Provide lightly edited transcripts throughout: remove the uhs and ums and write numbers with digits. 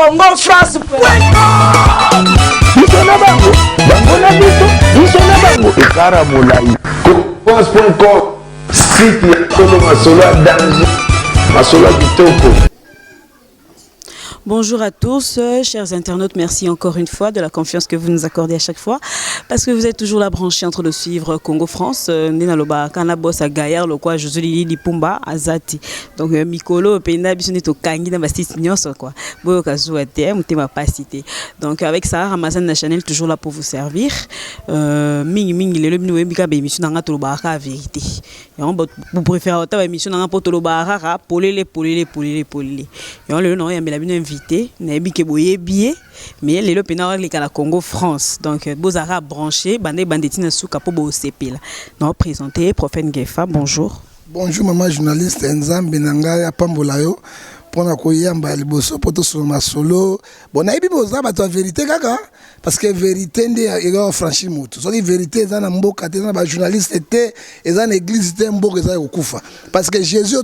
Congo France Biso na bango, bango na biso, biso na bango, ekara molai. France.com, site ya solo, masolo ya danger, masolo ya kitoko. Bonjour à tous, chers internautes. Merci encore une fois de la confiance que vous nous accordez à chaque fois. Parce que vous êtes toujours là branchés entre de suivre Congo France. Nde nalobaka boss à Gaillard, le quoi, José Lili Lipumba, Azati. Donc, Mikolo, Penda, biso nde tokangi na ba site nyonso, quoi. Boyoka zuwa te, motema pasi te. Donc, avec ça, Ramazan na Chanel, toujours là pour vous servir. Mingi, mingi, lelo, bino, bika, ba émission, nanga, tolobaka vérité. Yango, vous préférez ba émission, nanga, po tolobaka kaka, polele, polele, polele, polele. Yango, lelo, na yambela bino invité, nayebi ke boyebi ye, mais lelo mpenza aleka na Congo France. Donc, bozalaka branché, bande bande ntina suka mpo bosepela. Na présenter prophète Ngefa, bonjour. Bonjour mama journaliste, Nzambe na ngai apambola yo mpona koyamba ya liboso mpo tosolo masolo. Bon, nayebi boza bato ya vérité kaka, parce que vérité nde eza franchi motu. Soki vérité eza na mboka te, eza na bajournaliste te, eza na église te, mboka eza ya kokufa, parce que Jésus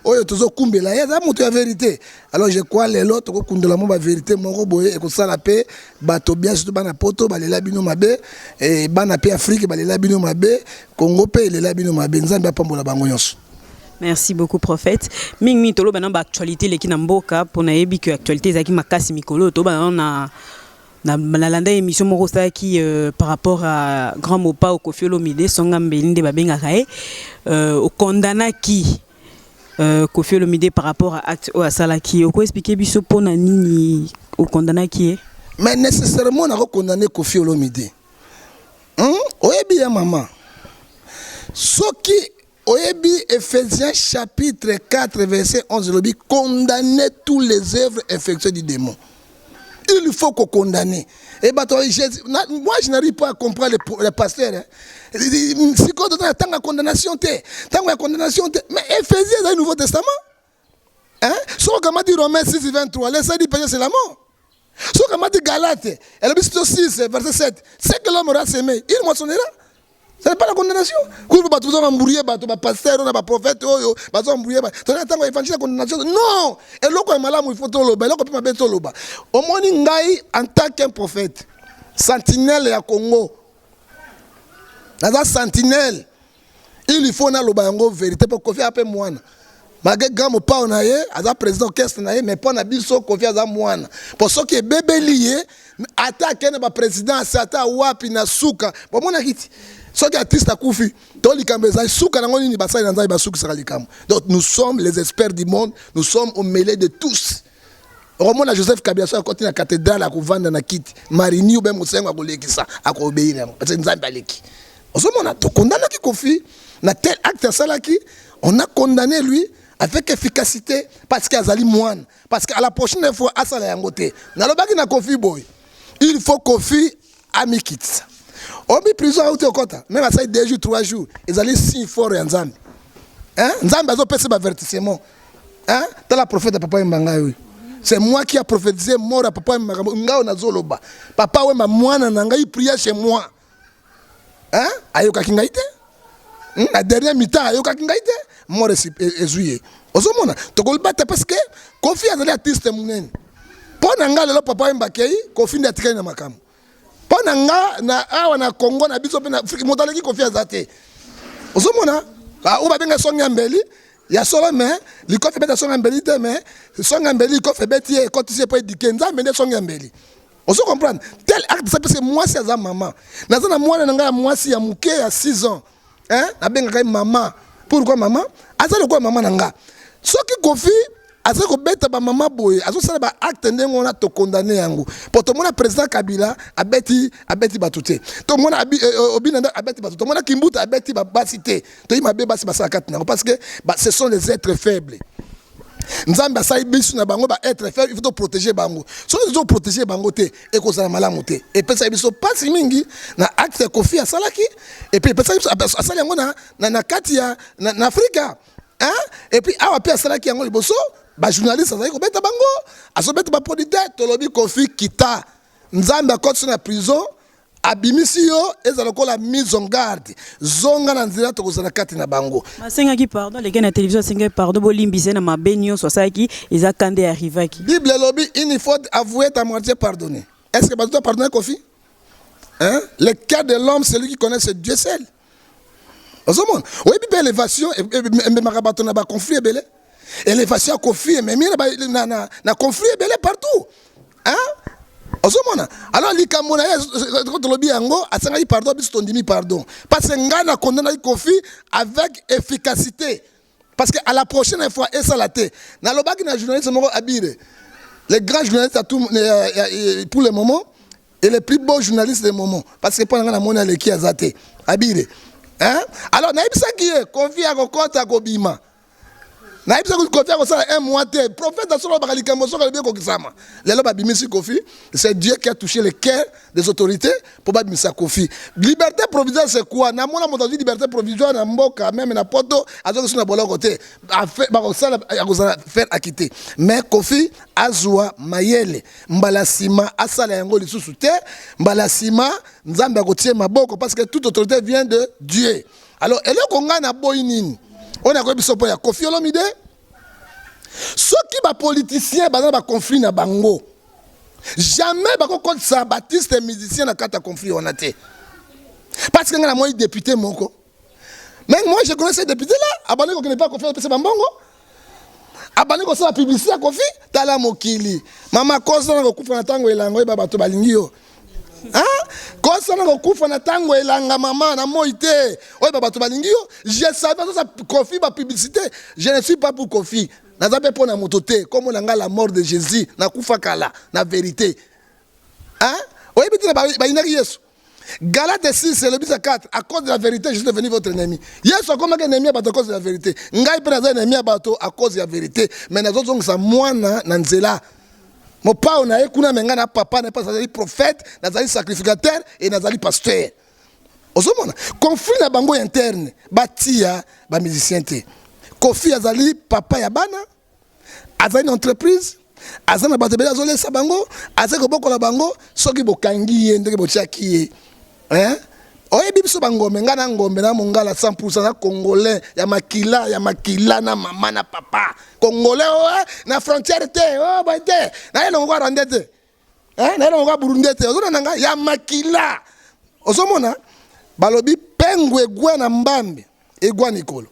oyo tozokumbela ye eza moto ya vérité. Alors je crois lelo tokokundela mo bavérité moko boye ekosala mpe bato bien, surtout bana Poto balela bino mabe, bana mpe Afrique balela bino mabe, Congo mpe elela bino mabe. Nzambe apambola bango nyonso. Merci beaucoup, prophète. Mingi mingi toloba na baactualité eleki na mboka, mpo nayebi ke actualité ezalaki makasi mikolo. Toloba nano na nalanda émission moko osalaki par rapport à grand Mopao Kofi Olomide, songa mbeli nde babengaka ye. Okondanaki Kofi Olomide par rapport à acte oyo asalaki. Okoexpliquer biso mpona nini okondanaki ye? Mais nécessairement nakokondamner Kofi Olomide, Oyebi ya mama, soki oyebi Ephésiens chapitre 4 verset 11, elobi: condamner tous les œuvres infectieuses du démon. Il faut qu'on condamne. Et bato, moi je n'arrive pas à comprendre les pasteurs, hein. Sikoyo totala ntango ya condamnation te, ntango ya condamnation te, mais Éphésiens ezali Nouveau Testament, hein? Soki okamati Romains 6 23, le salaire du péché, c'est la mort. Soki okamati Galate, elobi 6 verset 7, ce que l'homme aura semé, il moissonnera. Ce n'est pas la condamnation. Kuvu bato bazo embrouiller bato, ba pasteur na ba prophète oyo bazo embrouiller bato. Tona ntango évangile ya condamnation. Non, eloko ya malamu il faut toloba, eloko mpe mabe toloba. Omoni ngai en tant qu'un prophète, sentinelle ya Congo. Naza sentinelle. Il faut naloba yango vérité po Kofi ape mwana. Malgré grand Mopao na ye aza président orchestre na ye, mais mpo na biso Kofi aza mwana, po soki ebebeli ye, ata akende baprésidence, ata wapi, na suka bomonaki ti soki artiste akufi to likambo ezali suka nango nini, basali na Nzambe basukisaka likambo. Donc nous sommes les experts du monde, nous sommes au mêlé de tous. Okomona Joseph Kabila so akoti na cathédrale, akovanda na kiti marini ube mosengo, akolekisa, akoobéir yango, parce que Nzambe aleki. Ozomona, tokondanaki Kofi na tel acte asalaki. On a condamné lui avec efficacité parce que azali mwana, parce que à la prochaine fois asala yango te. Nalobaki na Kofi boye: il faut Kofi amikitisa. Obi prison auti okota, même asali 2 jours, 3 jours, ezali signe fort ya Nzambe, hein? Nzambe azopesa baavertissement, hein? Tala prophète ya Papa Wemba, ngai oyo, c'est moi qui a prophétisé mort ya Papa Wemba. Makambo ngai oyo nazoloba, Papa Wemba mwana na ngai, priait chez moi, hein? Ayokaki ngai te. Na dernier mi-temps ayokaki ngai te, mort ezwi ye. Ozomona, tokoloba te parce que Kofi azali artiste monene. Mpo na ngai lelo Papa Wemba akei, Kofi nde atikali na makambo. Mpo na nga na awa na Congo na biso mpe na Afrique, moto aleki Kofi aza te. Ozomona oyo babenga songi ya mbeli ya solo, mais likofi ebeti songi ya mbeli te, mais songi ya mbeli likofi ebeti ye, ekotisi ye mpo edike Nzambe nde songi ya mbeli. Ozo comprendre tel acte ça, parce que mwasi aza mama, naza na mwana na ngai ya mwasi ya moke ya 6 ans, hein? Nabengaka ye mama. Pourquoi mama? Aza lokola mama na nga. Soki Kofi aza kobeta bamama boye, azosala baacte ndenge wana, tokondamner yango, po tomona président Kabila abeti bato te, tomona Obina nde abeti bato, tomona Kimbuta abeti basi te. Toyi mabe basi basala kati nango, parce que ce sont les êtres faibles. Nzambe asali biso na bango baêtre faible, il faut toprotéger bango. Soki tozoprotéger bango te, ekozala malamu te. Epesaki biso mpasi mingi na acte ya Kofi asalaki, et puis epesaki biso asali yango na kati ya na Afrika, hein? Et puis awa mpe asalaki yango liboso, bajournaliste azalaki kobeta bango, azobeta baproducteur. Tolobi Kofi kita, Nzambe akotisi na prison. Abimisi yo ezala lokola mise en garde, zonga na nzela, tokozala kati na bango. Asengaki pardon, aleki na télévision, asengaki pardon, bolimbisa ye na mabe nyonso asalaki, eza kande arrivaki. Bible elobi: une faute avouée à moitié pardonnée. Est ce que bato pardonner Kofi, hein? Le cœur de l'homme, celui qui connaît, c'est Dieu seul. Ozomona, oyebi mpe élévation ememaka bato na baconflit ebele. Élévation ya Kofi ememi na conflit ebele partout, hein? Ozomona, alors likambo na ye, tolobi yango, asengaki pardon, biso tondimi pardon, parce que ngai na condamnaki Kofi avec efficacité, parce que à la prochaine fois esala te. Nalobaki na journaliste moko, Abire, le grand journaliste à tout, pour le moment et le plus beau journaliste du moment, parce que mpo na ngai namoni aleki aza te, Abire, hein? Alors nayebisaki ye, Kofi akokɔta, akobima. Nayebisaki Kofi akosala un mois te. Prophète asolo alobaka likambo, soki alobi, ekokisama. Lelo babimisi Kofi. C'est Dieu qui a touché le cœur des autorités mpo babimisa Kofi. Liberté provisoire, c'est quoi? Namona moto azwi liberté provisoire na mboka, même na Poto, azoki so na boloko te, bakosala, akozala faire acquitter. Mais Kofi azwa mayele, mbala nsima asala yango lisusu te. Mbala nsima Nzambe akotie maboko, parce que toute autorité vient de Dieu. Alors eloko ngai naboyi nini oyo nakoyebi biso mpo ya Kofi Olomide: soki bapoliticien baza na baconflit na bango, jamais bakokotisa baartiste musicien na kati ya conflit wana te. Parce que ngai namoni député moko, mais moi je connais ce député là, abandi kokende mpe Kofi, apesa bambongo, abandi kosala publicité ya Kofi. Tala mokili, mama, kosana kokufa na ntango elanga, oyeba bato balingi yo. Kosana kokufa na ntango elanga, mama, na moi te, oyeba bato balingi yo. Je savais azosa Kofi bapublicité. Je ne suis pas pour Kofi, naza mpe mpo na moto te. Kombo na ngai la mort de Jésus, nakufa kala na vérité. Oyebi tina bayinaki Yesu? Galate 6 elobisa 4: à cause de la vérité, je suis devenu votre ennemi. Yesu akomaki ennemi ya bato à cause de la vérité. Ngai mpe naza ennemi ya bato à cause ya vérité, mais nazozongisa mwana na nzela. Mopao na ye kuna, me ngai na papa na ye, mpasi nazali prophète, nazali sacrificateur et nazali pasteur. Ozomona, conflit na bango interne, batia bamusicien te. Kofi azali papa ya bana, azali na entreprise, aza na bato ebele azolesa bango, azali kobokola bango. Soki bokangi ye ndenge botiaki ye, hein? Oyebi biso bangombe, ngai na ngombe na mongala 100, na congolais ya makila, ya makila na mama na papa congolais oyo na frontière te, oyo boye te, na ye longo kwa Rwanda te, na ye longo kwa Burundi te. Ozona na ngai ya makila. Ozomona, balobi pengo egwa na mbambe, egwa nikolo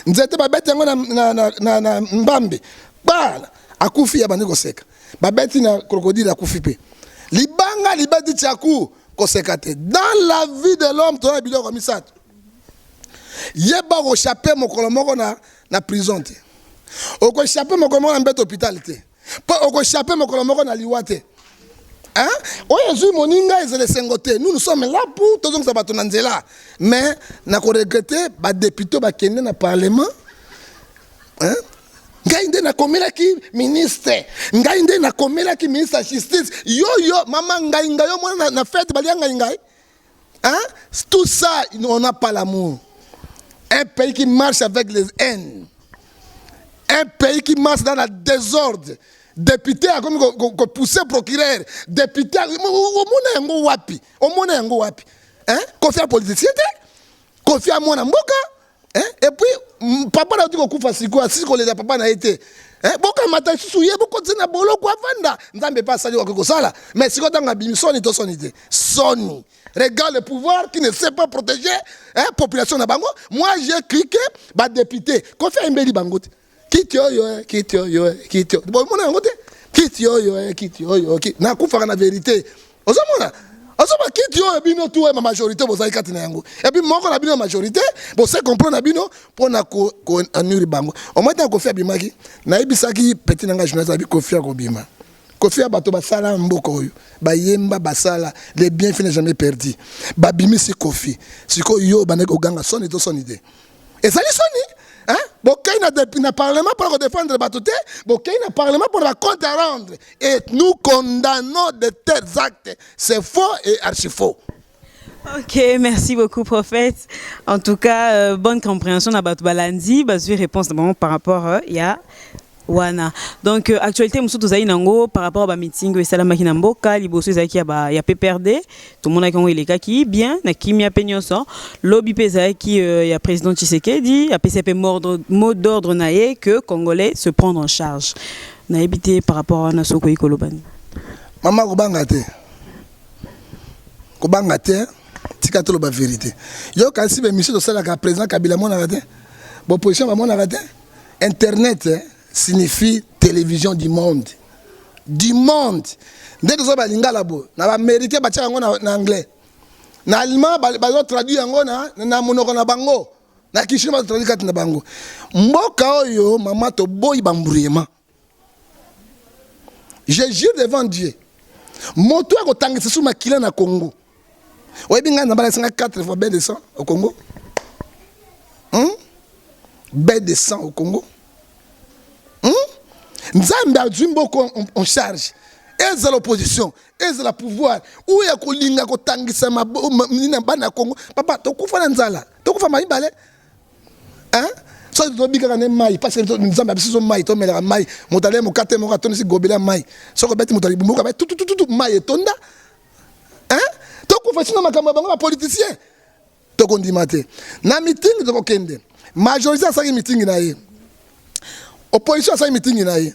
nzete, babeti yango na mbambe, kpala, akufi, ya bandi koseka. Babeti na crocodile, akufi mpe. Libanga libeti tiaku, koseka te. Dans la vie de l'homme, toza na biloko misato. Yeba koéchapper mokolo moko na prison te, okoéchapper mokolo moko na mbeto hôpital te, mpo okoéchapper mokolo moko na liwa te. Oyo ezwi moninga ezala esengo te. Nous, nous sommes là pour tozongisa bato na nzela, mais na koregretter badéputé bakende na parlement, hein? Ngai nde nakomelaki ministre, ngai nde nakomelaki ministre ya justice. Yo, yo mama, ngai ngai yo mwana na fête balia ngai ngai, hein? Tout ça, on n'a pas l'amour. Un pays qui marche avec les haines, un pays qui marche dans la désordre. Député akomi kopousser procureur, député, omona yango wapi? Omona yango wapi, hein? Kofi ya politicien te, Kofi ya mwana mboka, hein? Et puis papa na oti kokufa sikoyo, asisi kolela papa na ye te, bokamata lisusu ye, bokotisa na boloko, avanda. Nzambe mpe asali okoki kosala. Mais sikoyo ntango abimi, soni to soni te? Soni. Regarde le pouvoir qui ne sait pas protéger, hein, population na bango. Moi, j'ai cliqué badéputé, Kofi ayembeli bango te: kiti oyo, kiti oyo, kiti oyo. Bomona yango te? Kiti oyo, kiti oyo, nakufaka na vérité. Ozomona, ozomona kiti oyo, bino tu oyo majorité bozali kati na yango, et puis moko na bino ya majorité bose comprendre na bino mpona koanuri bango. Omoi ntango Kofi abimaki, nayebisaki petit na nga journaliste, abi Kofi akobima. Kofi ya bato basala mboka oyo, bayemba, basala les bienfaits n'est jamais perdu. Babimisi Kofi sikoyo, yo bandaki koganga, soni to soni te? Ezali soni, hein? Bokei na parlement mpona kodéfendre bato te, bokei na parlement mpona bacompte à rendre, et nous condamnons de tels actes. C'est faux et archi faux. Ok, merci beaucoup, prophète. En tout cas, bonne compréhension na bato balandi, bazwi réponse d'abord par rapport il y a Wana donc actualité mosusu tozali nango par rapport ba meeting oyo esalamaki na mboka. Liboso ezalaki ya PPRD, tomonaki yango elekaki bien na kimia mpe nyonso. Lobi mpe ezalaki ya président Tshisekedi, apesi mpe mot d'ordre na ye que Congolais se prendre en charge. Nayebi te par rapport wana soki okoki koloba nini. Mama, kobanga te, kobanga te, tika toloba vérité. Yo kasi baémission tosalaka, président Kabila amonaka te, baopposition bamonaka te. Internet signifie télévision du monde, du monde. Nde toza balingala boye, na baaméricain batiaka yango na anglais, na allemand bazotraduire yango na monoko na bango, na kishino bazotraduire kati na bango. Mboka oyo, mama, toboyi baembrouillement. Je jure devant Dieu, moto akotangisa su makila na Congo, oyebi ngai nzambe alakisinga 4 fois bain de sang au Congo, Bain de sang au Congo, Nzambe azwi mboka en charge. Ezala opposition, ezala pouvoir, oyo ya kolinga kotangisa nini na bana ya Congo, papa, tokufa na nzala, tokufa mibale, hein? Soki tobikaka nde mai, parce que Nzambe apesi so mai, tomelaka mai. Moto alia mokate moko, atondisi gobela mai. Soki obeti moto alibumu, oka tutututu, mai etonda, hein? Tokufa sino makambo ya bango bapoliticien, tokondima te. Na meeting tokokende, majorité asalaki meeting na ye, opposition asalaki meeting na ye,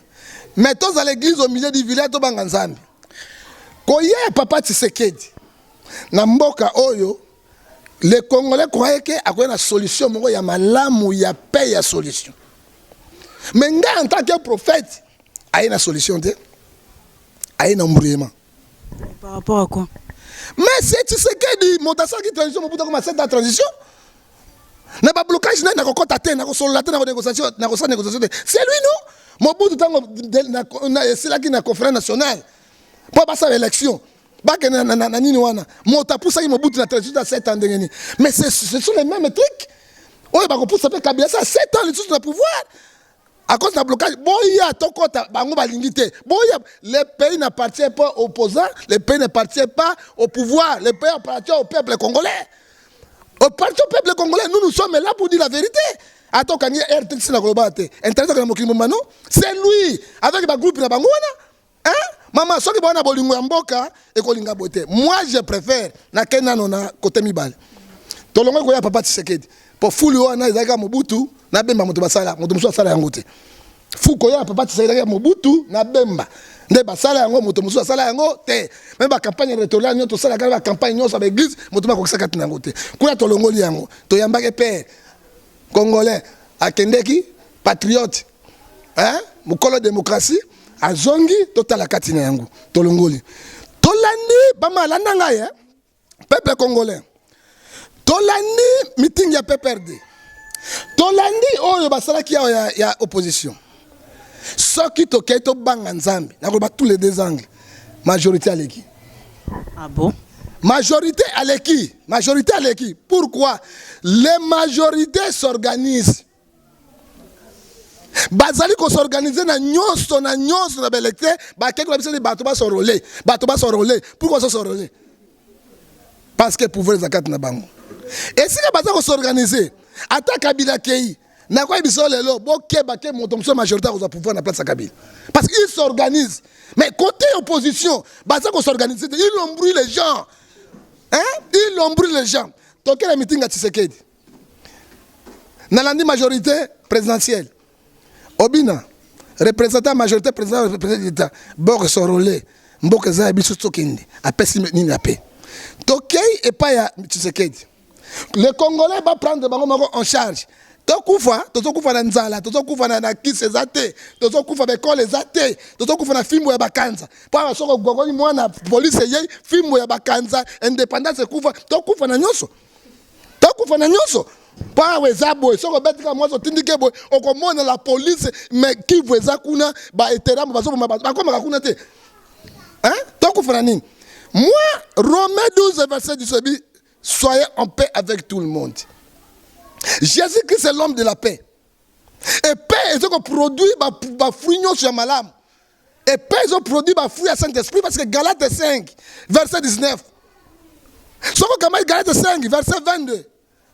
mais tozala église au milieu du village. Tobanga Nzambe. Koya ya papa Tshisekedi na mboka oyo, les Congolais croyaient que akoya na solution moko ya malamu, ya paix, ya solution. Mais ngai en tant que prophète, aye na solution te, aye na embrouillement. Par rapport à quoi? Mais c'est Tshisekedi moto asalaki transition. Mobutu akoma 7 ans transition na bablocage nani? Nakokɔta te, nakosolola te, nakosala négociation te. C'est lui, non? Mobutu, ntango esilaki na conférence nationale mpo basala élection, bakende na nini wana, moto apusaki Mobutu na transition ya 7 ans ndenge nini? Mais ce sont les mêmes trucs oyo bakopusa mpe Kabila sa 7 ans lisusu na pouvoir à cause na blocage. Boya tokɔta, bango balingi te. Boya, le pays n'appartient pas aux opposants, le pays n'appartient pas au pouvoir, le pays appartient au peuple congolais, appartient au peuple congolais. Nous, nous sommes là pour dire la vérité. Ata okangi RTC na koloba te, internet na mokili mobimba. Non, c'est lui avec bagroupe na bango wana, hein? Mama, soki bawana bolingo ya mboka ekolinga boye te. Moi, je préfère nakei nano na kote mibale. Tolongoi koya papa Tshisekedi, po fulu wana ezalaki kaka Mobutu na Bemba. Moto basala, moto mosusu asala yango te. Fu koya papa Tshisekedi ezalaki Mobutu na Bemba nde basala yango, moto mosusu asala yango te. Même bacampagne électorale nyonso tosalaka, bacampagne nyonso ya baéglise, moto bakokisaka ntina yango te. Kuna tolongoli yango, toyambaki père congolais, akendeki, patriote, hein? Mokolo démocratie azongi, totala kati na yango. Tolongoli, tolandi bama, alanda ngai, eh? Peuple congolais, tolandi meeting ya PPRD, tolandi oyo basalaki awa ya opposition. Soki tokei, tobanga Nzambe, nakoloba tous les deux angles, majorité aleki. Ah bon? Majorité aleki, majorité aleki. Pourquoi? Les majorités s'organisent, bazali kos'organiser na nyonso, na nyonso, na baélecteur. Bakeki na biso ni bato bas'enrôler, bato bas'enrôler. Pourquoi bas'enrôler? Parce que pouvoir eza kati na bango. Esika baza kos'organiser, ata Kabila akei, nakoyebi biso lelo, bokeba ke moto mosusu ya majorité akozwa pouvoir na place ya Kabila, parce qu'il s'organise. Mais côté opposition, baza kos'organiser te. Il embrouille les gens, hein? Il embrouille les gens. Tokela meeting ya Tshisekedi, nalandi majorité présidentielle, obina représentant majorité président, président d'État, boko s'enrôler, mboka eza ya biso, tokende. Apesi nini? Ape tokei epai ya Tshisekedi. Les Congolais baprendre bango moko en charge. Tokufa, tozokufa na nzala, tozokufa na kisi eza te, tozokufa baekole eza te, tozokufa na fimbo ya bakanza, mpo awa soki ogogoli mwana, polise eyei, fimbo ya bakanza. Indépendance ekufa, tokufa na nyonso, tokufa na nyonso, mpo awa eza boye. Soki obetika mwasi, otindiki boye, okomona la police. Mais Kivu eza kuna, baeterambo bazoboma bato, bakomaka kuna te, hein? Tokufa na nini? Moi, Romain 12 verset 10 ebi: soyez en paix avec tout le monde. Jésus-Christ est l'homme de la paix, et paix ezokoproduire bafruit nyonso ya malamu, et paix ezoproduire bafruit ya Saint-Esprit, parce que Galate 5 verset 19, soki okamati Galate 5 verset 22,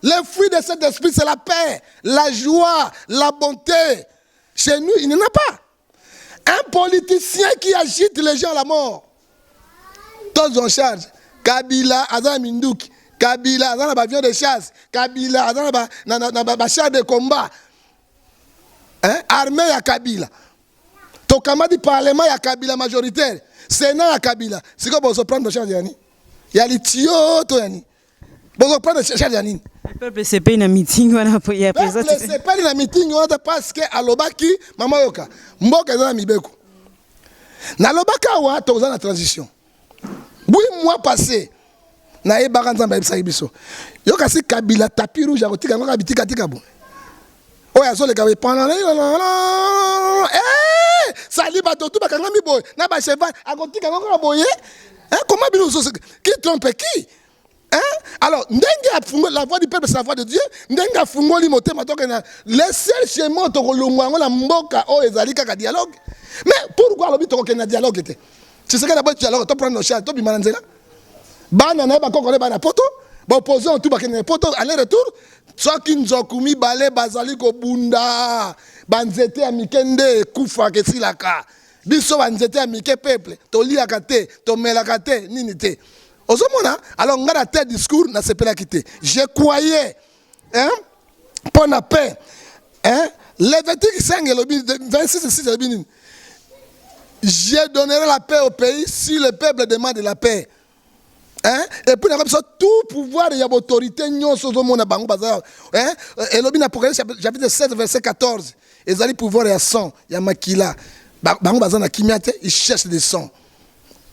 les fruits de cet esprit, c'est la paix, la joie, la bonté. Chez nous, il n'y en a pas. politiciens qui agitent les gens à la mort. Tozwa en charge. Kabila aza na minduki. Kabila aza na ba avions de chasse. Kabila aza na ba na, na, na ba, ba chars de combat. Hein? Armée ya Kabila. Tokamati parlement ya Kabila majoritaire. Sénat ya Kabila. Sikoyo bozo prendre charge ya nini? Ya litio to ya nini? Bozo prendre charge ya nini? Peuple sepeli na meeting wana ya président. Peuple sepeli na meeting wana parce que alobaki mama yoka mboka eza na mibeko. Nalobaka awa toza na transition. 8 mois passé nayebaka Nzambe ayebisaki biso yoka si Kabila tapis rouge akotika yango kaka bitikatika boye oyo azoleka boye sali bato tu bakangami boye na bacheval akotika yango kaka boye. Comment bino qui trompe qui, hein? Alors ndenge afungoli, la voix du peuple, c'est la voix de Dieu. Ndenge afungoli motema, tokende le seul chemin tokolongwa yango na mboka oyo ezali kaka dialogue. Mais pourquoi alobi tokokende na dialogue te? Tshisekedi aboyi dialogue. Toprendre nos charges, tobima na nzela. Bana na ye bakoko ne bana poto, baopposition tu bakende na poto aller retour. Soki nzoku mibale bazali kobunda, banzete ya mike nde ekufaka, esilaka. Biso banzete ya mike, peuple, toliaka te, tomelaka te, nini te. Ozomona? Alors ngai na te discours nasepelaki te. Je croyais, hein, mpo na paix, hein? Lévitique 5 elobi, 26 6 elobi nini? Je donnerai la paix au pays si le peuple demande la paix, hein? Et puis nakobi biso tout pouvoir ya autorité nyonso ozomona bango baza, hein? Elobi na Apocalypse chapitre 7 verset 14, ezali pouvoir ya sang, ya makila. Bango baza na kimia te, ils cherchent des sang.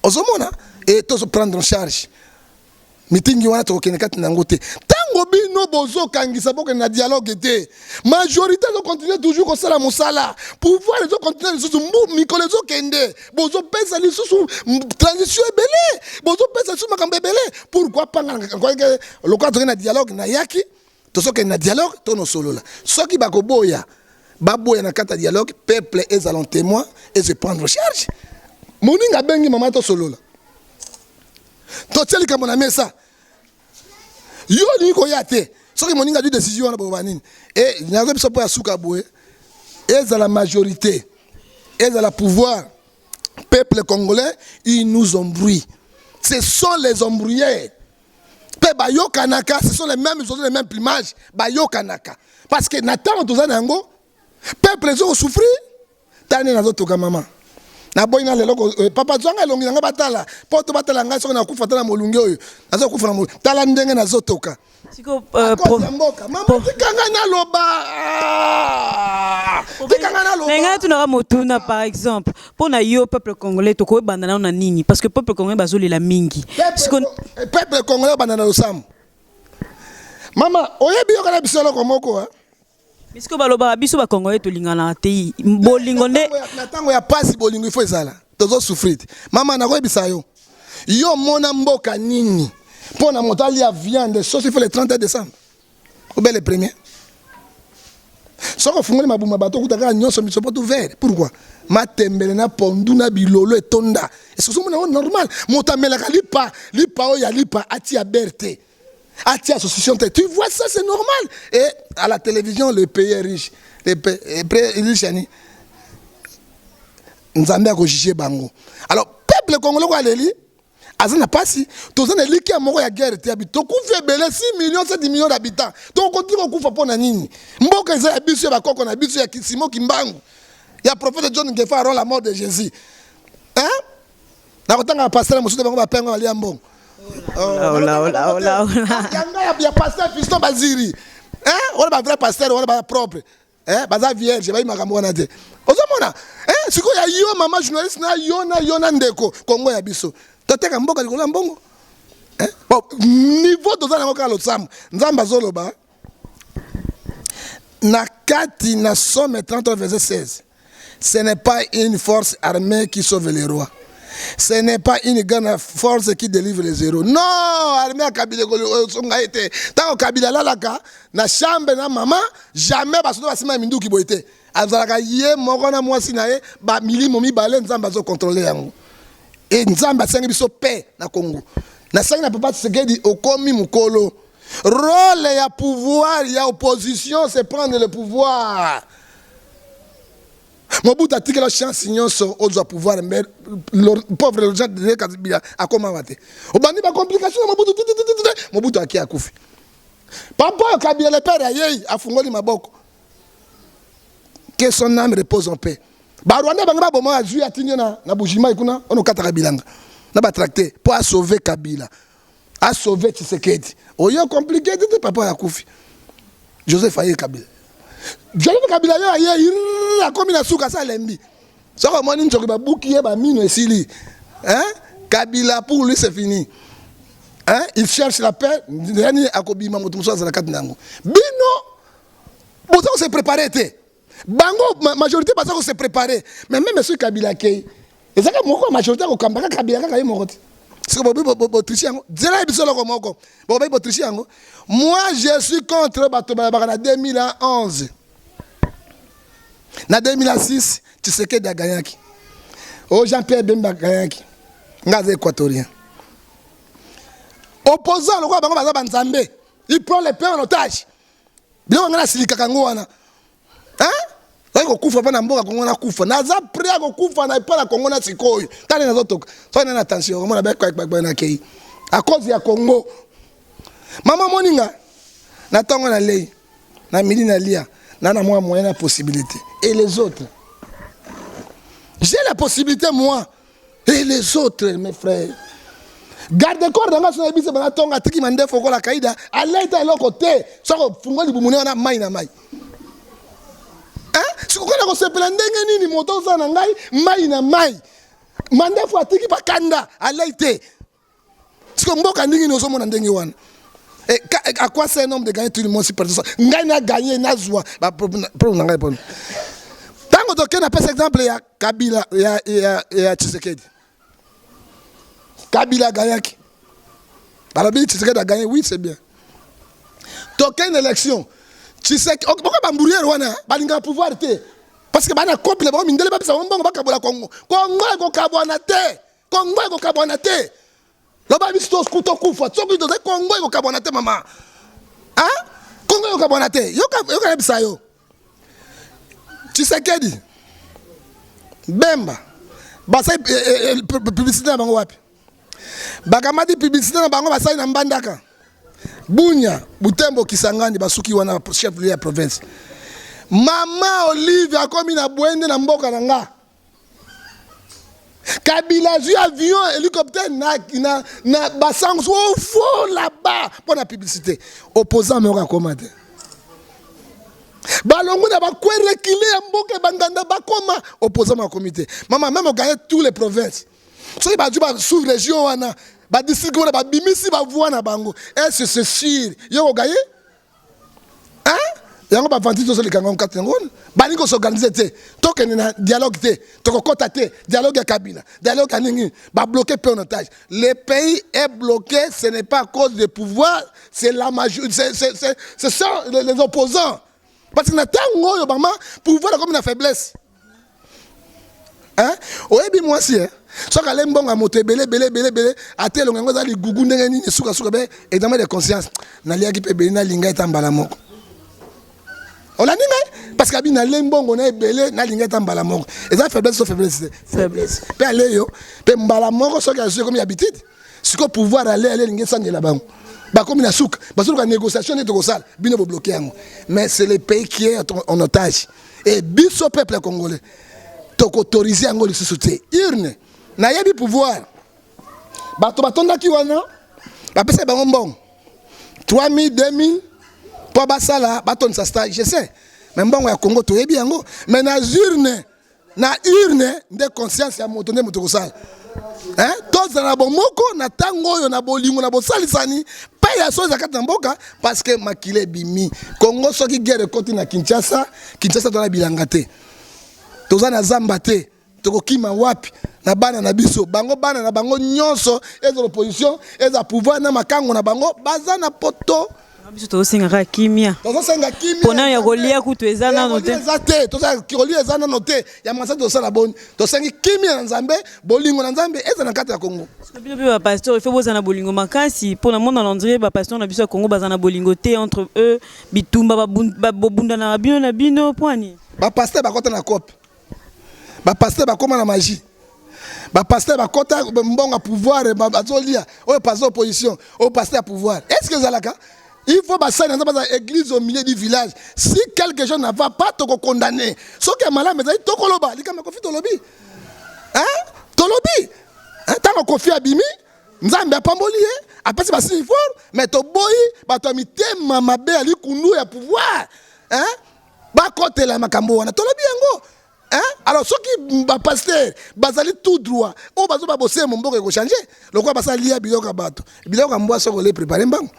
Ozomona? E tozoprendre en charge mitingi wana, tokokende kati na yango te. Ntango bino bozokangisa, bokende na dialogue te, majorité ezocontinue toujours kosala mosala, pouvoir ezocontinue lisusu. Mbu mikolo ezokende, bozopesa lisusu transition ebele, bozopesa lisusu makambo ebele. Pourquoi panga lokola tokende na dialogue? Nayaki, tozokende na dialogue, tonosolola. Soki bakoboya, baboya na kati ya dialogue. Peuple ezala en témoin et se prendre charge. Moninga abengi mama, tosolola, totie likambo na mesa. Yo olingi koya te. Soki moninga azwi décision wana, boba nini? E nazo biso mpo ya suka boye, ezala majorité, ezala pouvoir, peuple congolais, ils nous embrouillent. Ce sont les embrouilleurs mpe bayokanaka. Ce sont les mêmes oiseaux, les mêmes plumages. Bayokanaka parce que na ntango toza na yango, peuple ezokosouffrir. Tani nazotoka mama, naboyi na lelo papa zwanga elongi na ngai, batala mpo to batala ngai. Soki nakufa, tala molunge oyo nazokufa na molunge, tala ndenge nazotoka. Siko ya mboka. Mama, tika ngai naloba. Ah! Tika ngai naloba. Na ngai tunaka motuna. Par exemple, mpo na yo, peuple congolais tokoyebanda nano na nini? Parce que peuple congolais bazolela mingi. Peuple congolais obanda na losambo. Mama, oyebi, yoka na biso eloko moko, hein? Bisiko balobaka biso bacongolais tolinganaka te, bolingo nde. Na ntango ya pasi, bolingo ifo ezala. Tozosouffrir te. Mama, nakoyebisa yo, yo mona mboka nini mpo na moto alia viande sosi, il faut le 31 décembre ou bien le premier. Soki ofungoli mabuma, bato okuta kaka nyonso miso poto vert. Pourquoi? Matembele na pondu na bilolo etonda. Est-ce que ozomona yango normal? Moto amelaka lipa, lipa oyo ya lipa atia beurre te, atia association te. Tu vois, ça c'est normal? Et à la télévision, le pays est riche, le pays est riche. Yani Nzambe akojuge bango. Alors peuple congolais ko aleli, aza na pasi. Toza na eliki ya moko ya guerre te. Abi tokufi ebele, 6 millions, 7 millions d'habitants, tokokontinue kokufa mpo na nini? Mboka eza ya biso, ya bakoko na biso, ya Simon Kimbangu, ya prophète John Ngefa avant la mort de Jésus, hein? Nakotanga bapasteur mosusu te, bango bapengo balia mbongo. Yanga ya pasteur Fiston Baziri, wana bavrai pasteur wana baza propre, baza vierge, bayi makambo wana te. Ozomona sikoyo ya yo mama journaliste, na yo, na yo, na ndeko Kongo ya biso, toteka mboka likolo ya mbongo. Bon, niveau toza nango kaka losambo. Nzambe azoloba na kati na Psaume 33 verset 16: ce n'est pas une force armée qui sauve les rois, ce n'est pas une grande force qui délivre les héros. Non, armée ya Kabila osonga ye te. Ntango Kabila alalaka na chambre na mama, jamais basoda basima ya minduki boye te. Azalaka ye moko na mwasi na ye, bamilimo mibale. Nzambe azocontrôle yango. E Nzambe asengi biso paix na Congo. Nasengi na papa Tshisekedi, okomi mokolo, rôle ya pouvoir ya opposition, c'est prendre le pouvoir. Mobutu atikela chance nyonso ozwa pouvoir, mais pauvre Laurent Désiré Kabila akomaka te. Obandi bacomplication na Mobutu titititi, Mobutu aki, akufi. Papa oyo Kabila le père ayei, afungoli maboko, que son âme repose en paix. Barwandais bango baboma, azwi, atindi na Mbujimayi kuna ono okataka bilanga na batracteur mpo asauve Kabila, asauve Tshisekedi. Oyo compliqué te, papa oyo akufi, Joseph aye, Kabila, Joseph Kabila yo aye, akomi na suka, asa alembi. Soki omoni nzoki babuki ye bamino esili, hein? Kabila, pour lui c'est fini, hein? Il cherche la paix. Yani akobima, moto mosusu azala kati na yango. Bino boza kose préparer te. Bango majorité baza kose préparer, mais même soki Kabila akei, ezaka moko ya majorité akokambaka Kabila kaka ye moko te. Siko bobi botriche yango, nzela ye biso eloko moko bobi botriche yango. Moi, je suis contre bato balabaka na 2011, na 2006 Tshisekedi aganyaki, o Jean Pierre Bemba aganyaki. Nga aza équatorien. Opposant lokola bango baza banzambe, il prend le pays en otage. Biloko ngai nasilikaka yango wana, oyi kokufa mpo na mboka Kongo. Nakufa, naza prêt ya kokufa na epai na Kongo. Na sikoyo tala, nazotoka soki nana tension, omona bekpekpekpe nakei à cause ya Kongo. Mama moninga, na ntongo nalei, na midi nalia, na mwa moyen na possibilité. Et les autres? J'ai la possibilité, moi. Et les autres, mes frères? Garde corps na nga, so nayebisi bana ntongo, atiki mandefu okola kaida, aleta eloko te. Soki ofungoli bumuni wana, mai na mai sikokola kosepela ndenge nini? Moto oza na ngai mai na mai, mandefu atiki bakanda, alei te. Siko mboka ndenge nini ozomona ndenge wana? À quoi sert un homme de gagner tout le monde si personne? Ngai na gagné, nazwa problème na ngai mpona ntango tokende. Napesa exemple ya Kabila, ya Tshisekedi. Kabila aganyaki, balobi Tshisekedi a gagné. Oui, c'est bien. Tokende élection, Tshisekedi boko bamburiere wana balingaka pouvoir te, parce que bana couple bango mindele bapesa bango mbongo, bakabola Kongo. Kongo ekokabwana te, Kongo ekokabwana te. Loba biso tokufa soki tozali, Kongo ekokabwana te. Mama, Kongo ekokabwana te. Yoka, yebisa yo, Tshisekedi, Bemba basali publicité na bango wapi? Bakamati publicité na bango, basali na Mbandaka, Bunya, Butembo, Kisangani, basuki wana, chef lieu ya province. Mama Olive akomi na Bwende na mboka na nga. Kabila azwi avion, hélicoptère na basango au fond là-bas mpo na publicité. Opposant moko akoma te. Balongo na bakwerekile ya mboka, ebanganda bakoma, opposant makomi te. Mama, même oganye tous les provinces, soki bazwi ba sous région wana, badistrict wana, babimisi bavoix na bango, est-ce c'est sûr yo koganye? Yango bavanti tozoleka yango kati yango wana. Balingi kosorganize te. Tokende na dialogue te, tokokɔta te. Dialogue ya Kabila, dialogue ya nini? Babloqué mpe en otage. Le pays est bloqué, ce n'est pas à cause de pouvoir, c'est la majorité, ce sont les opposants, parce que na ntango oyo, mama, pouvoir akomi na faiblesse. Oyebi mwasi, soki ale mbongo ya moto ebele ebele ebele ebele, ate elongo yango eza ligugu ndenge nini, sukasuka be examen de conscience: naliaki mpe ebele, nalinga eta mbala moko. Olandi ngai? Parce que abi nale mbongo na ebele, nalinga eta mbala moko. Eza faiblesse so faiblesse te? Faiblesse mpe ale yo mpe mbala moko. Soki azwi, ekomi habitude. Sikoyo pouvoir ale elingi esangela bango, bakomi na suka, bazoluka négociation nde tokosala. Bino bobloqué yango, mais c'est le pays qui est en otage. Et biso peuple congolais tokoautorize yango lisusu te. Urne, nayebi pouvoir, bato batondaki wana, bapesaki bango mbongo 3000, 2000 mpo basala, batondisa stade. Je sais, mais mbongo ya Congo toyebi yango. Mais na urne nde conscience ya moto nde moto kosala. Tozala na bomoko na ntango oyo, na bolingo, na bosalisani mpe ya so eza kati na mboka, parce que makila ebimi Congo. Soki guerre ekoti na Kinshasa, Kinshasa toza na bilanga te, toza na zamba te, tokokima wapi na bana na biso? Bango bana na bango nyonso, eza opposition, eza pouvoir, na makango na bango baza na poto. Biso tozosengaka kimia. Tozosenga kimia. Mpona ya kolia kutu eza nano te. Eza te, kolia eza nano te. Ya masa tosala boni? Tosengi kimia na Nzambe, bolingo na Nzambe eza na kati ya Kongo. Bino mpe bapasteur, il faut bozala na bolingo makasi, mpona mona on dirait bapasteur na biso ya Congo baza na bolingo te entre eux. Bitumba, bobundanaka bino na bino, poani? Bapasteur bakɔta na cope. Bapasteur bakóma na magie, bapasteur bakɔta mbongo ya pouvoir, bazolia. Oyo pasteur opposition, oyo pasteur ya pouvoir, est ce que ezalaka? Il faut basali na Nzambe baza église au milieu du village. Si quelque chose ne va pas, tokokondamner. Soki ya malamu ezali, tokoloba. Likambo ya Kofi, tolobi, tolobi ntango Kofi abimi, Nzambe apamboli ye, apesi basigne fort. Mais toboyi bato ya mitema mabe, ya likundu ya pouvoir, bakotela makambo wana. Tolobi yango, hein? Alors soki bapasteur bazali tout droit, oyo bazoba bosemo, mboka ekochange. Lokola basalia biloko ya bato, biloko ya mbwa, soki ole prépare mbango,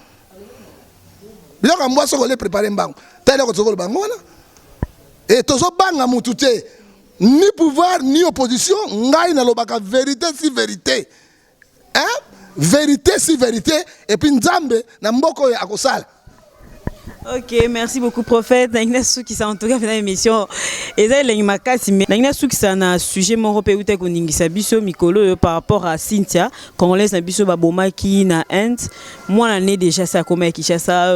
biloko ya mbwa, soki ole prépare mbango. Ta eloko tozokoloba yango wana. E tozobanga mutu te, ni pouvoir ni opposition. Ngai nalobaka vérité si vérité, hein? Vérité si vérité. Et puis Nzambe na mboka oyo akosala. Ok, merci beaucoup, prophète. Nangi nasukisa en tout cas na émission. Eza elengi makasi, mais nangi nasukisa na sujet moko mpe euta koningisa biso mikolo oyo par rapport à Cynthia, congolaise na biso babomaki na Inde. Mwana né déjà ça akoma ya Kinshasa,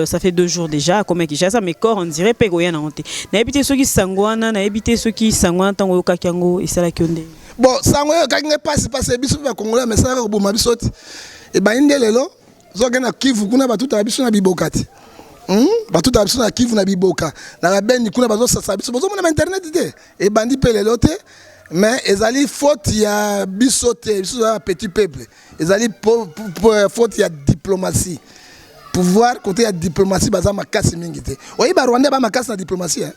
ça fait 2 jours déjà akoma ya Kinshasa, mais corps on dirait mpe koya nango te. Nayebi te soki sango wana, nayebi te soki sango wana ntango oyokaki yango esalaki yo ndenge? Bon, sango oyo ekaki ngai mpasi, mpasi. Biso mpe bacongolais amesalaka koboma biso ti ebandi nde lelo. Ozokende na Kivu kuna, batutaka biso na biboka ti, Batutaka biso na Kivu na biboka, na babendi kuna, bazosasa biso. Bozomona bainternet te, ebandi mpe lelo te. Mais ezali faute ya biso te, biso toza petit peuple. Ezali faute ya diplomatie, pouvoir. Côté ya diplomatie baza makasi mingi te. Oyebi Barwandais ba makasi na diplomatie, hein?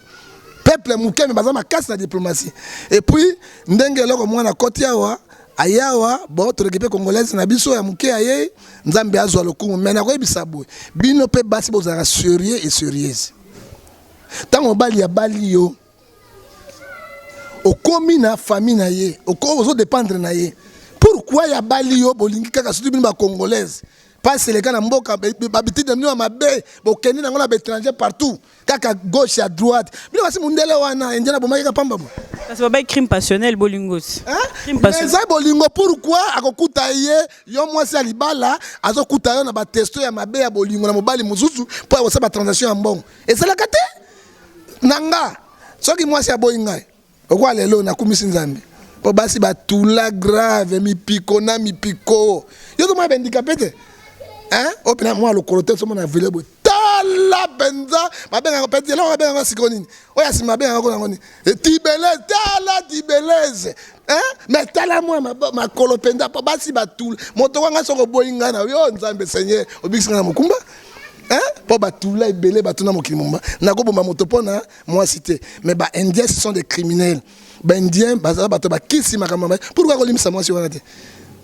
Peuple moke, mais baza makasi na diplomatie. Et puis ndenge eloko mwana koti awa, ayawa, bon, toleki mpe congolaise na biso ya moke aye. Nzambe azwa lokumu. Mais nakoyebisa boye, bino mpe basi, bozalaka sérieux et sérieuse. Ntango mobali abali yo, okomi na famille na ye, ozodépendre na ye. Pourquoi ya bali yo, bolingi kaka, surtout bino bacongolaise, mpasi eleka na mboka, babitide na bino ya mabe, bokende nango na baétranger partout, kaka gauche ya droite. Bino basi, mundele wana indien abomaki kaka pamba bo. Kasi babai crime passionnel, bolingo ti. Crime passionnel. Eza bolingo. Pourquoi akokuta ye, yo mwasi ya libala, azokuta yo na batexto ya mabe ya bolingo na mobali mosusu mpo ya kosala batransaction ya mbongo? Ezalaka te na nga. Soki mwasi aboyi ngai okwa lelo, nakumisi Nzambe, mpo basi batula grave, mipiko na mipiko. Yo tomona bahandicapé te, oyo mpena mwa lokolo te, somona vile boye. Tala mpenza, babengaka peti eloko, babengaka sikoyo nini oyo ya nsima, babengaka nango nini? Tibelese. Tala tibelese, mais tala mwa makolo mpenza, mpo basi batula. Moto wanga, soki oboyi ngai na yo, Nzambe, Seigneur, obikisi ngai na mokumba, mpo batula ebele bato na mokili momba. Nakoboma moto mpo na mwasi te. Mais baindien, ce sont des criminels. Baindien bazala bato bakisi makambo. Pourquoi kolimisa mwasi wana te?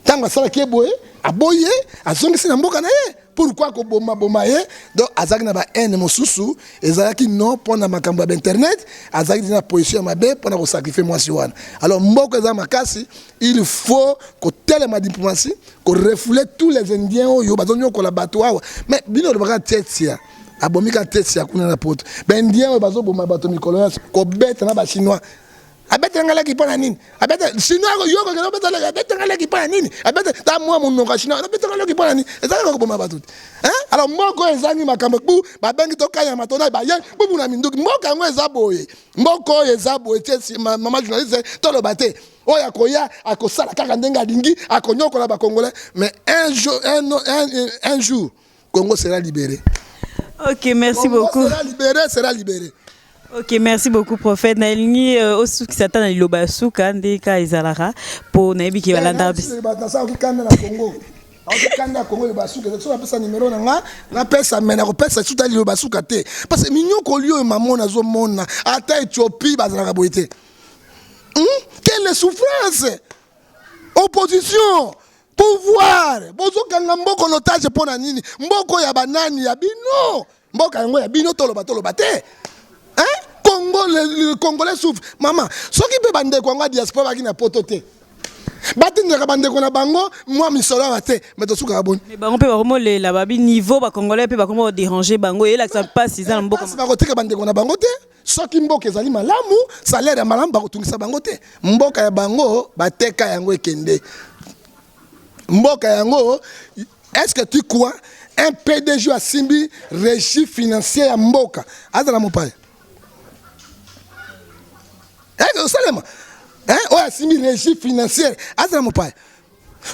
Ntango asalaki ye boye, aboyi ye, azongisi na mboka na ye. Pourquoi kobomaboma ye? Donc azalaki na bahaine mosusu, ezalaki non mpo na makambo ya bainternet, azalaki na position ya mabe mpo na kosacrifier mwasi wana. Alors mboka eza makasi, il faut kotelema diplomatie, korefouler tous les Indiens oyo bazonyokola bato awa. Mais bino olobaka tietia abomi ka tietia kuna na Poto. Baindien oyo bazoboma bato mikolo nyonso, kobeta na Bachinois, abetanga leki mpo na nini? Abeta chinois, yo kokende obeta leki, abetanga leki mpo na nini? Abeta ta mwa monoko ya chinois, abetanga leki mpo na nini? Ezalaka koboma bato te. Alors mboka oyo ezangi makambo bu babengi tokanyama tona baye bubu na minduki. Mboka yango eza boye, mboka oyo eza boye te. Mama journaliste, toloba te. Oyo akoya akosala kaka ndenge alingi, akonyokola bacongolais. Mais un jour, un jour, Congo sera libéré. Ok, merci Congo beaucoup. Sera libéré, sera libéré. Ok, merci beaucoup, prophète. Nalingi osukisa ata na liloba ya suka nde ka ezalaka mpo nayebi ke balandaka biso. Nasalaki kanda na Congo, aoki kanda ya Congo. Liloba suka, so napesa nimero na nga, napesa me nakopesa suta liloba suka te, parce que minyokoli oyo mamona azomona, ata Éthiopie bazalaka boye te. Quelle souffrance! Opposition, pouvoir, bozokanga mboka en otage mpo na nini? Mboka ya banani? Ya bino? Mboka yango ya bino? Toloba, toloba te, hein? Congo, le Congolais souffre, mama. Soki mpe bandeko yango ya diaspora baki na Poto te, batindaka bandeko na bango mwa misolo awa te, me tosukaka boni? Me bango mpe bakomolela babi niveau bacongolais mpe bakoma kodéranger bango, eyelakisa mpasi eza na mboka. Mpasi, bakotika bandeko na bango te. Soki mboka ezali malamu, salaire ya malamu, bakotungisa bango te. Mboka ya bango bateka yango, ekende mboka yango. Est-ce que tu crois un PDG asimbi régie financière ya mboka azala mopaya? Osalema oyo asimbi régie financière azala mopaya.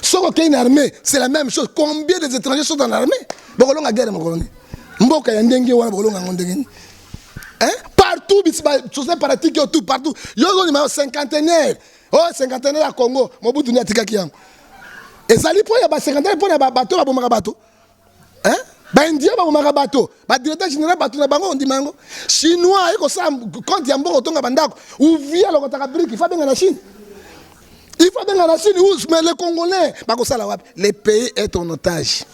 Soki okei na armée, c'est la même chose. Combien des étrangers sont dans l'armée? Bokolonga guerre mokolo nini? Mboka ya ndenge wana, bokolonga yango ndenge nini? Partout société paratique oyo, tout partout. Yo ozondima cinquantenaire oyo, cinquantenaire ya Congo, Mobutu nde atikaki yango. Ezali mpo ya bacinquantenaire, mpo na bato babomaka bato, baindien babomaka bato, badirecteur général bato na bango, ondima yango. Chinois aye kosala compte ya mboka, otonga bandako, ouvrier alokotaka brique, il faut abenga na Chine, il faut abenga na Chine. Mais les Congolais bakosala wapi? Le pays est en otage,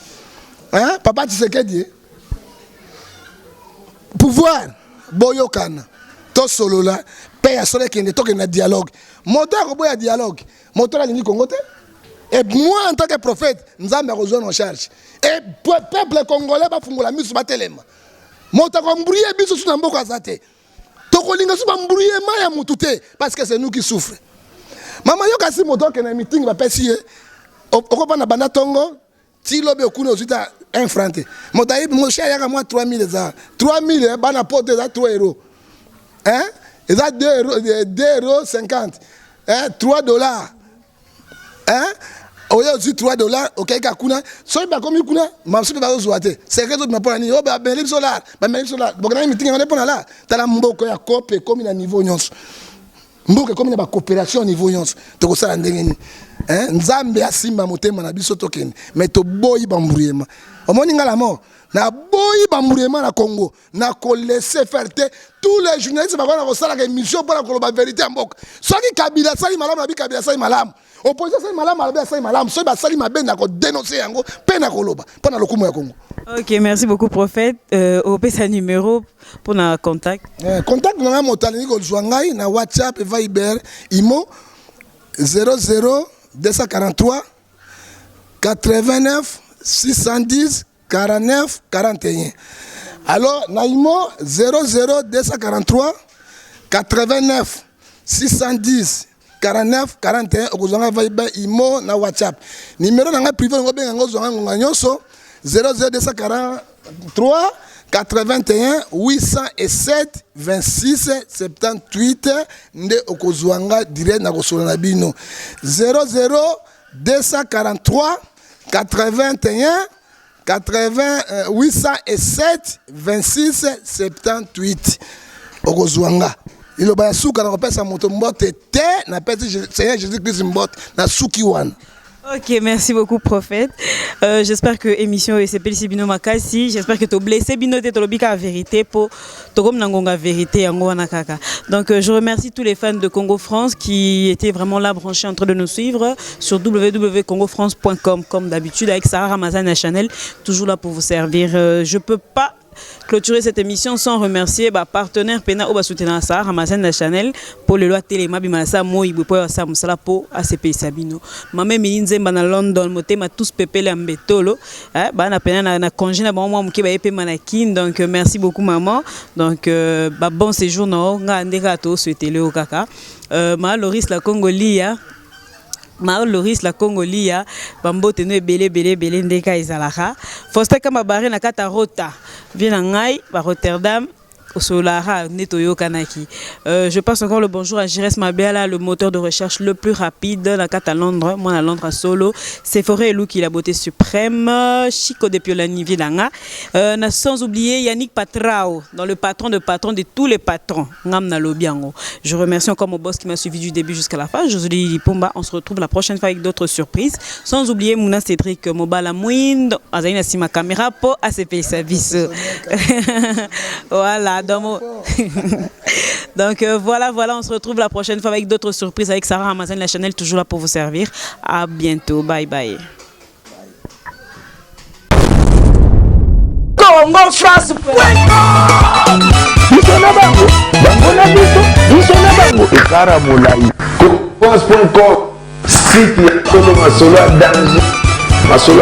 hein? Papa Tshisekedi, pouvoir, boyokana, tosolola mpe ya solo, ekende, tokende na dialogue. Moto akoboya dialogue, moto alingi Kongo te. Et moi, en tant que prophète, Nzambe akozwa en charge. Et peuple congolais bafungola miso, batelema. Moto akoembrouiller biso su na mboka aza te. Tokolinga su baembrouillement ya motu te, parce que c'est nous qui souffre. Mama, yoka, si moto okende na meeting, bapesi ye, okopanda banda ntongo ti lobi, okuni, ozwi ta 1 franc te. Moto ayebi moshi ayaka mwa 3000, eza 3000 bana poto, eza 3 euro, hein? Eza 2 euro, 2 euro 50, hein? 3 dollars, hein? Oyo ozwi 3 dollars, okei ka kuna. Soki bakomi kuna, masu mpe bazozwa te. Secret ezobima mpo na nini? Oyo bameli biso lar, bameli biso lar, bokendaki meeting yango nde mpo na lar. Tala, mboka ya coop ekomi na niveau nyonso, mboka ekomi na bacoopération niveau nyonso. Tokosala ndenge nini? Nzambe asimba motema na biso, tokende. Mais toboyi baembrouillement. Omoni nga la mort, naboyi baembrouillement na Congo, nakolaisser faire te. Tous les journalistes bakona kosalaka émission mpona koloba vérité ya mboka. Soki Kabila asali malamu, nabi Kabila asali malamu. Opposition asali malamu, alobi asali malamu. Soki basali mabe, nakodénoncer yango mpe nakoloba mpo na lokumu ya Congo. Ok, merci beaucoup, prophète. Opesa numéro pour na contact. Contact na ngai, moto alingi kozwa ngai na WhatsApp, Viber, Imo: 00 243 89 610 49 41. Alors na Imo, 00 243 89 610 49 41, okozwa ngai Viber, Imo na WhatsApp. Numéro na ngai privé, olingo obenga ngai, ozwa ngai ngonga nyonso: 00 243 81 807 26 78, nde okozwa nga direct na kosolola na bino. 00 243 81 80 807 26 78, okozwa nga. Liloba ya suka na kopesa moto mbote te, napesi Seigneur Jésus Christ mbote na suki wana. Ok, merci beaucoup, prophète. J'espère que l'émission est bino makasi. J'espère que tu blessé bino te, tolobi la vérité pour tokom nangonga vérité yango wana kaka. Donc je remercie tous les fans de Congo France qui étaient vraiment là, branchés, en train de nous suivre sur www.congofrance.com, comme d'habitude avec Sarah Ramazan la Chanel, toujours là pour vous servir. Je peux pas clôturer cette émission sans remercier ba partenaire pena oyo basoutenir Sarah Ramazan la Chanel pour le loi télé mabima sa moi po sa musala po ACP Sabino. Mama Emily Nzemba na London, motema tous pepele ya mbetolo, eh, ba na pena na congé na bango mwa moke, baye pe manakin. Donc merci beaucoup, maman. Donc ba bon séjour na nga ndeka to souhaiter le kaka. Ma Loris la Congolia, ma Loris la Congolia, bambote no ebele ebele ebele ndeka ezalaka. Faustin Kamba bare na kata rota vie na ngai ba Rotterdam, osolara nde toyokanaki. Je passe encore le bonjour à Jires Mabiala, le moteur de recherche le plus rapide na kati ya Londres, moi na Londres solo. Sephora Eluki, la beauté suprême, Chico de Piolani Vilanga. Na sans oublier Yannick Patrao, dans le patron de patron de tous les patrons. Ngam na lobiango. Je remercie encore mon boss qui m'a suivi du début jusqu'à la fin, Josué Lipomba. On se retrouve la prochaine fois avec d'autres surprises. Sans oublier Mouna Cédric Mobala Mouind, Azaïna Sima Caméra pour ACP Service. Voilà. Donc voilà, on se retrouve la prochaine fois avec d'autres surprises avec Sarah Ramazan, la chaîne toujours là pour vous servir. À bientôt, bye bye. Congo France. Biso na bango, bango na biso, biso na bango ekara molai. France.com, site ya solo, masolo ya danger, masolo.